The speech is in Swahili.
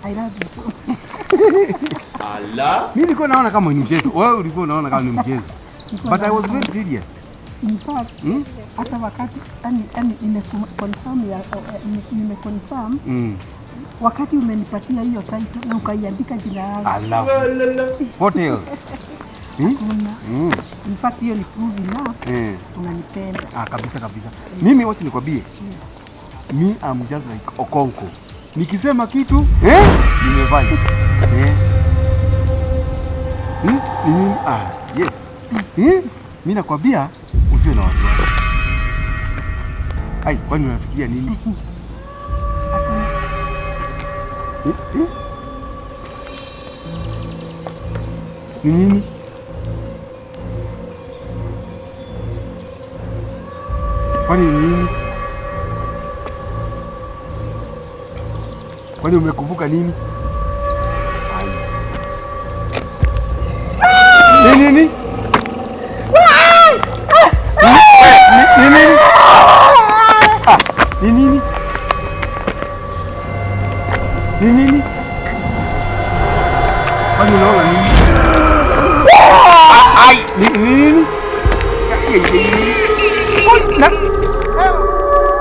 I love you so much. Ala. Mimi nilikuwa naona kama ni mchezo. Wewe ulikuwa unaona kama ni mchezo. Nilikuwa But I naona was kama- very serious. In fact, hata wakati yani nimeconfirm ya nimeconfirm wakati umenipatia hiyo title na ukaiandika jina yangu. I love What else? Kuna. In fact, hiyo ni proof enough unanipenda. Ah, kabisa kabisa. Mimi wacha nikwambie. Me, I'm just like Okonkwo. Nikisema kitu, eh? Nimefanya. Eh? Hmm? Ni nini? Ah, yes. Eh? Mimi nakwambia usiwe na wasiwasi. Ai, kwani unafikiria nini? Eh? Eh? Ni nini? Kwani ni nini? Kwani umekumbuka nini? Ai. Ni nini? Ni nini? Ah, ni nini? Ni nini?